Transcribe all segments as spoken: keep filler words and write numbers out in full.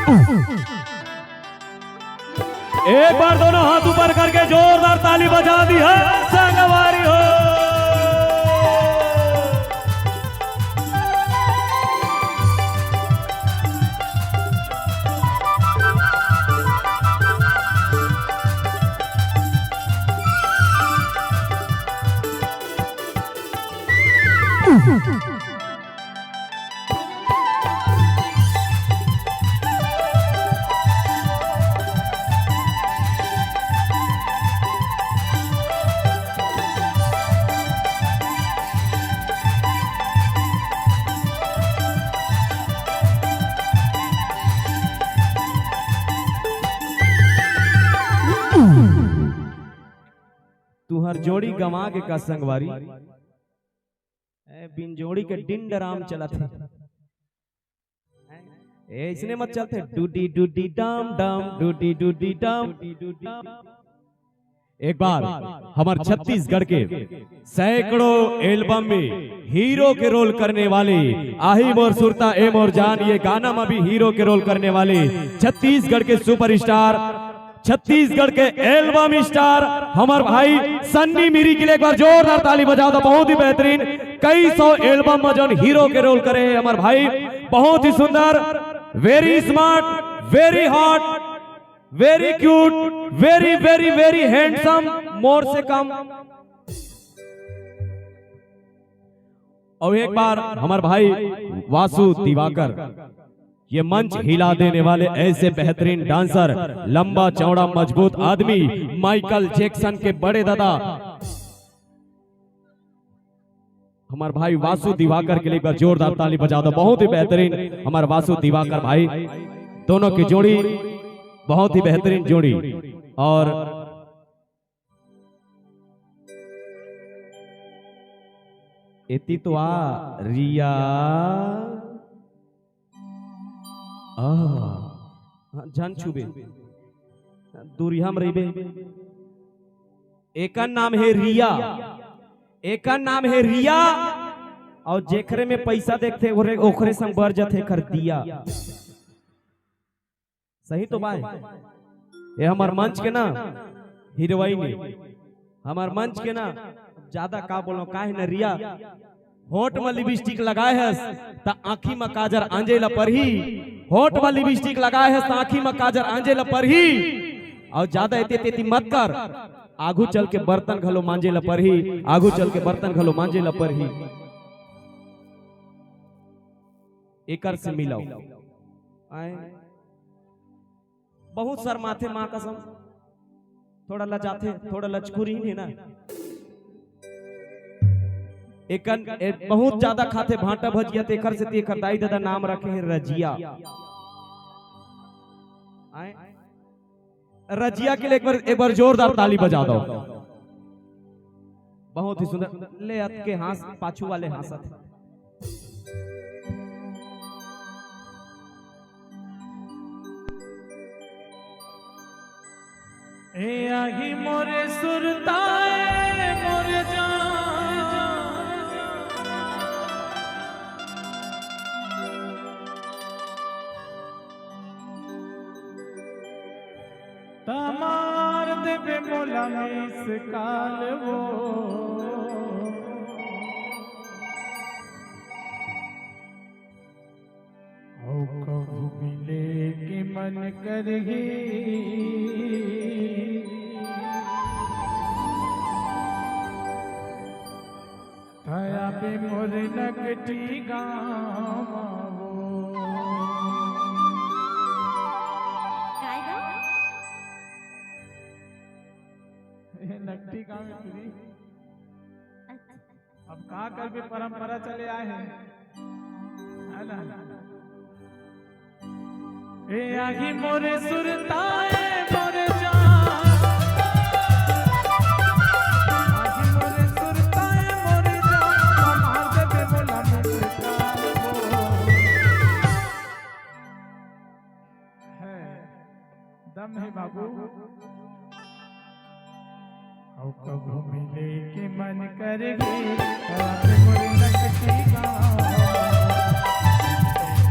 एक बार दोनों हाथ ऊपर करके जोरदार ताली बजा दी है, संगवारी हो। तुहर जोड़ी गंवा गे का संगवारी? ए, बिन जोड़ी के डिंडराम चलत हे। ए, इसने मत चलते, डुडी डुडी डाम डाम, डुडी डुडी डाम। एक बार हमर छत्तीसगढ़ के सैकड़ों एल्बम में हीरो के रोल करने वाले, आही मोर सुरता ए मोर जान, ये गाना में भी हीरो के रोल करने वाले छत्तीसगढ़ के सुपरस्टार, छत्तीसगढ़ के एल्बम स्टार हमर भाई सन्नी मिरी के लिए एक बार जोरदार ताली बजा दो। बहुत ही बेहतरीन, कई सौ एल्बम में जोन हीरो के रोल करे हैं हमर भाई, बहुत ही सुंदर, very smart, very hot, very cute, very very very handsome, मोर से कम। और एक बार हमर भाई वासु दिवाकर, ये मंच हिला देने वाले ऐसे बेहतरीन डांसर, लंबा चौड़ा मजबूत आदमी, माइकल जैक्सन के बड़े दादा, हमर भाई वासु दिवाकर के लिए एक बार जोरदार ताली बजा दो। बहुत ही बेहतरीन हमर वासु दिवाकर भाई, दोनों की जोड़ी बहुत ही बेहतरीन जोड़ी। और एती तो आ रिया। आ, हाँ, झन छुबे, दूरिहा म रहिबे। एकर नाम हे रिया, एकर नाम हे रिया। और जेकरे में पैसा देखथे ओकरे, ओकरे संग बर जथे एकर दिया। सही तो बाय। ये हमर मंच के ना हीरोइन हे, हमर मंच के ना, ज्यादा का बोलो, काहे न रिया, होंठ म लिपस्टिक लगाए हस त आँखी म काजर आंजे ल परही, होंठ म लिपस्टिक लगाए हस त आँखी म काजर आंजे ल परही। और ज्यादा एते तेती मत कर, आगू चल के बर्तन घलो मांजे ल परही, आगू चल के बर्तन घलो मांजे ल परही। एकर से मिलाओ। आए। बहुत शर्माथे, माँ कसम, थोड़ा लजाथे, थोड़ा लचकुरी हे ना। एकन, ए, बहुत ज्यादा खाथे भांटा भजिया, तेकर से तेकर दाई ददा नाम रखे हे रजिया। आए? रजिया के लिए एक बार, एक बार जोरदार ताली बजा दो। बहुत ही सुंदर। ले अत के हाँस, पाछू वाले हाँसत हे। ए आही मोरे सुरताए मोरे जान। त मार देबे मोला miss call वो। अउ कभू मिले के मन करही। त आबे मोर नकटी गाँव वो। काय गा? ए, नकटी गाँव में तुरी। अच्छा। अब का करबे, परंपरा चले आए हे, है ना? ए आही मोरे सुरताए मोरे जान, आही मोरे सुरताए मोरे जान, मार देबे मोला मुस्कान वो। है, दम हे बाबू। अउ कभू मिले के मन करही, रात मोर नकटी गाँव।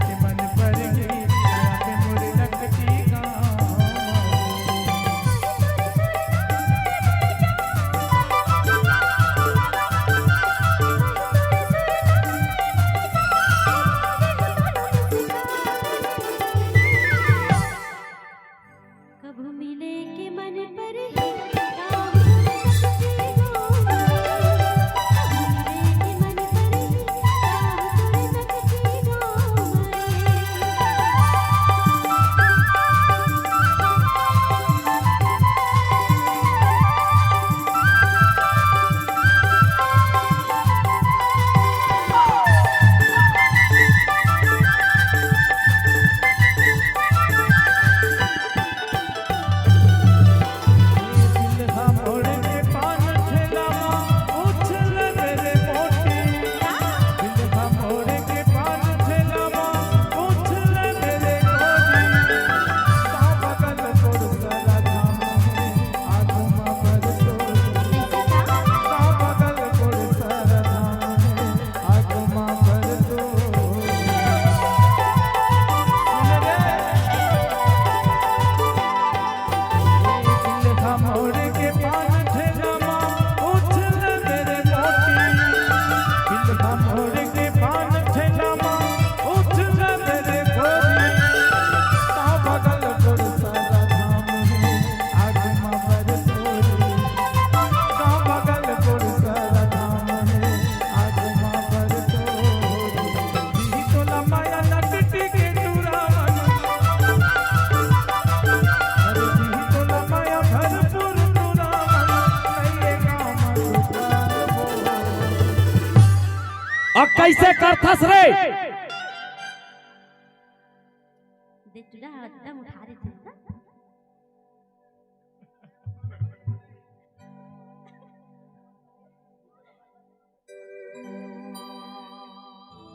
के मन करही, रात मोर अर्थस रे। दे टुरा एकदम उठा देथे।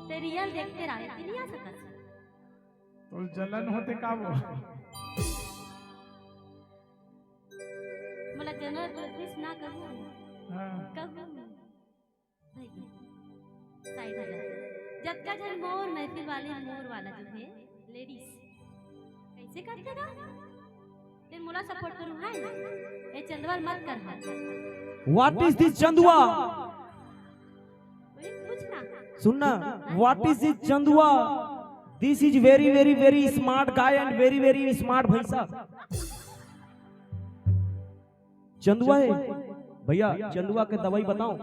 ते रियल देखते रहे, ते नहीं आ सकत। तो जलन होथे का वो? मोला जनरल प्रैक्टिस ना करूँ। हाँ। करूँ। भाई, साइड हो जा। जतका झन मोर महफिल वाले, मोर वाला जो है, लेडीज, कैसे करथे गा? ते मोला सपोर्ट करू, हाय? ए चंदवा ल मत कर, हाय। What is this चंदवा? ओए, पूछ ना। सुन ना, what is this Chandwa? This is very, very, very smart guy and very, very smart भैंसा। चंदवा है भैया, चंदवा के दवाई बताओ।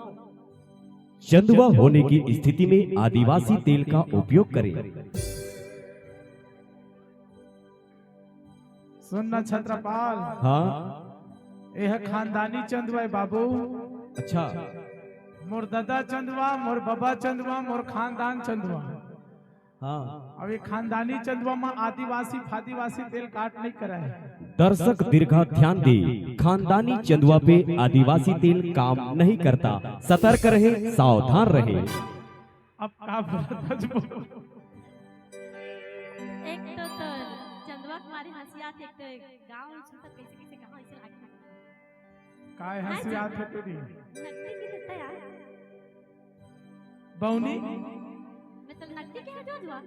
चंदवा होने की स्थिति में आदिवासी तेल का उपयोग करें। सुन ना छत्रपाल। हाँ। यह खानदानी चंदवा है बाबू। अच्छा। मोर दादा चंदवा, मोर बाबा चंदवा, मोर खानदान चंदवा। हाँ। अब ये खानदानी चंदवा में आदिवासी फादिवासी तेल काट नहीं करा है। दर्शक दीर्घा ध्यान दे, खानदानी चंदवा पे आदिवासी तेल काम नहीं करता। सतर्क रहे, सावधान रहे। अब का बोलत हस बोल। एक तो, तो चंदवा के मारे हंसी आत, एक तो गाँव में सब कैसे कैसे कहाँ ऐसे लागे। काय हाँ हंसी जी। आत है तेरी? नकली की रहता यार। बौनी? मैं तो नकली के है जो जुआ।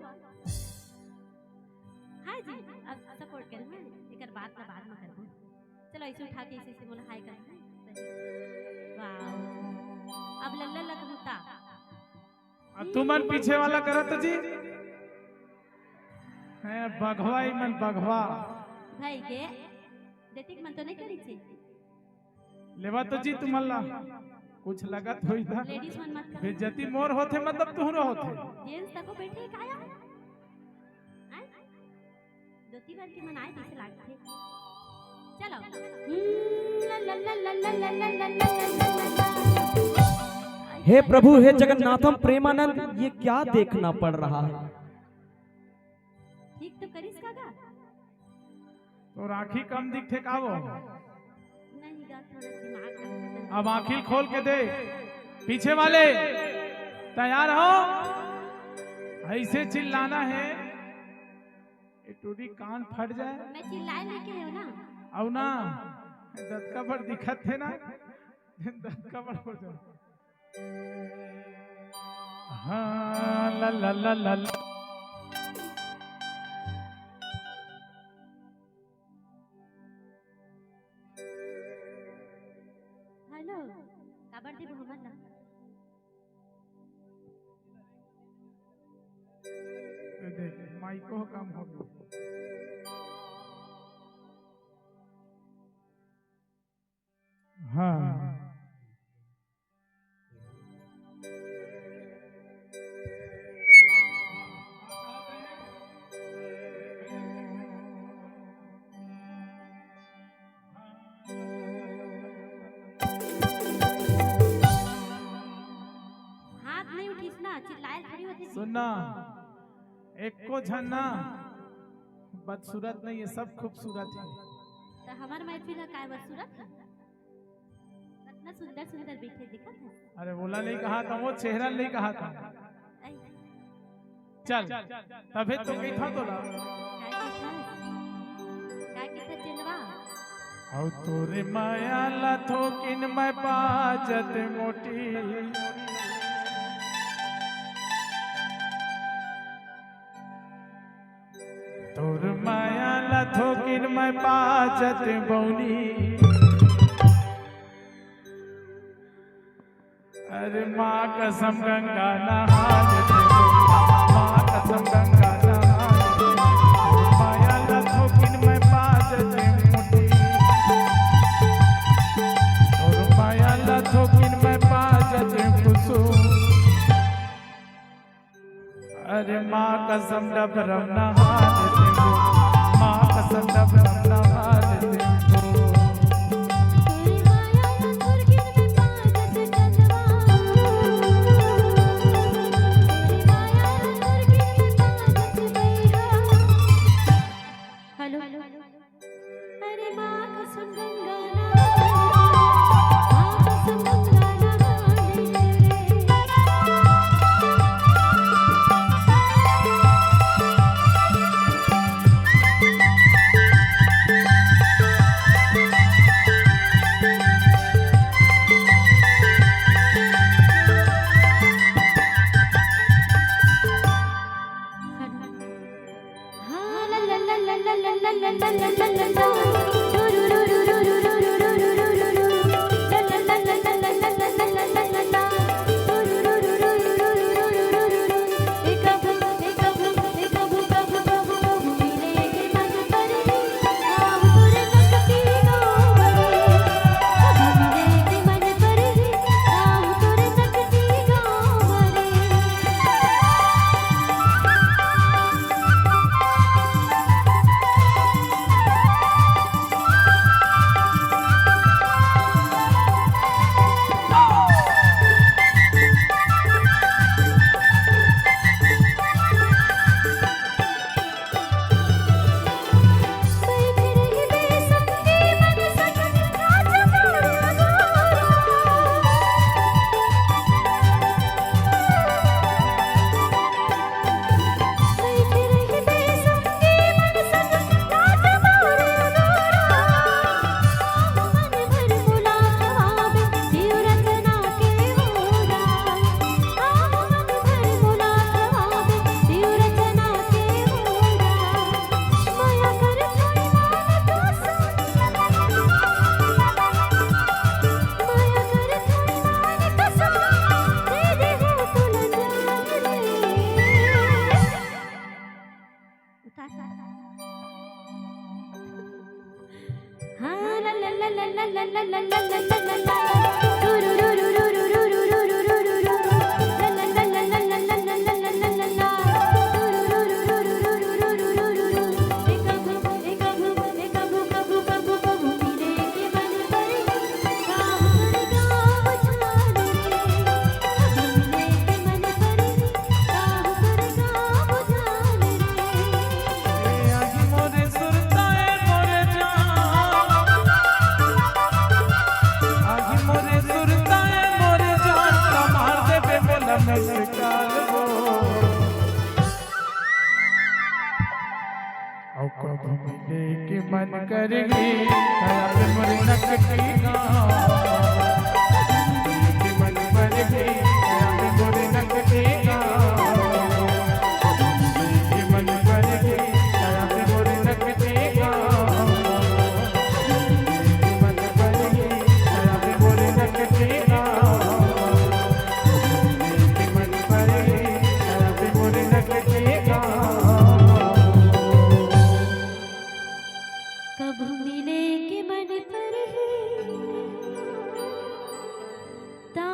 हाँ जी, अब सपोर्ट करूँ मैं, एकर बात ना बाद में करबो। चलो ऐसे उठा के इसे, इसे बोला हाय कर। वाओ। अब लल्ला लखमुता। अब तुमन पीछे वाला करत जी। हैं, बघवा ही मन बघवा। भाई के, डेटिंग मन तो नहीं करी छे। लेवा तो जी तुमन ला। कुछ लगत होई था। लेडीज मन मत करो। बेइज्जती मोर होथे, मतलब तुहरो होथे। जेंट्स तको बैठे काया? हैं? धोती बांध के मन आए जैसे लागथे। चलो। हे प्रभु, हे जगन्नाथम प्रेमानंद, ये क्या देखना पड़ रहा है? ठीक तो करिस का गा? तोर आँखी कम दिखथे का वो? नहीं गा, थोड़ा दिमाग काम नहीं करता। अब आँखी खोल के दे। पीछे वाले तैयार हो? ऐसे चिल्लाना है। ए टूरी कान फट जाए। मैं चिल्लाए लेके आयो ना। अउ ना, दतका बड़ दिखत हे ना, दतका बड़ हो जाए। हाँ, ला, ला, ला, ला, ला। हेलो, काबर दे हमन ला? ए देख, माइको ह काम हो गया। हाँ। हाथ नहीं उठीस ना, चिल्लाए थोड़ी होथे। सुन ना, एको झन ना बदसूरत नहीं है, सब खूबसूरत है। तो हमार महफिल है, काय बदसूरत है? इतना सुंदर सुंदर बैठे दिखत है। अरे, ओला नहीं कहा था, वो चेहरा नहीं कहा था। नहीं। चल, तभे तो कहिथंव तोला। काय कहिथस? काय कहिथस चंदवा? अउ तोरे माया ला थोकिन मैं बाजत मोटी। तोर माया ला थोकिन मैं बाजत बौनी। अरे माँ कसम गंगा नहा लेते हो, माँ कसम गंगा नहा लेते हो। माया ला थोकिन मैं बाजत मोटी, और माया ला थोकिन मैं बाजत कुसुम। अरे माँ कसम डबरम नहा लेते हो, माँ कसम डबरम नहा लेते हो। तोरी माया ला थोकिन मैं बाजत चंदवा, तोरी अरे माँ कसम गंगा नहाने, माँ कसम गंगा नहाने। अउ कभू मिले के मन करही, तब मोर नकटी गाँव।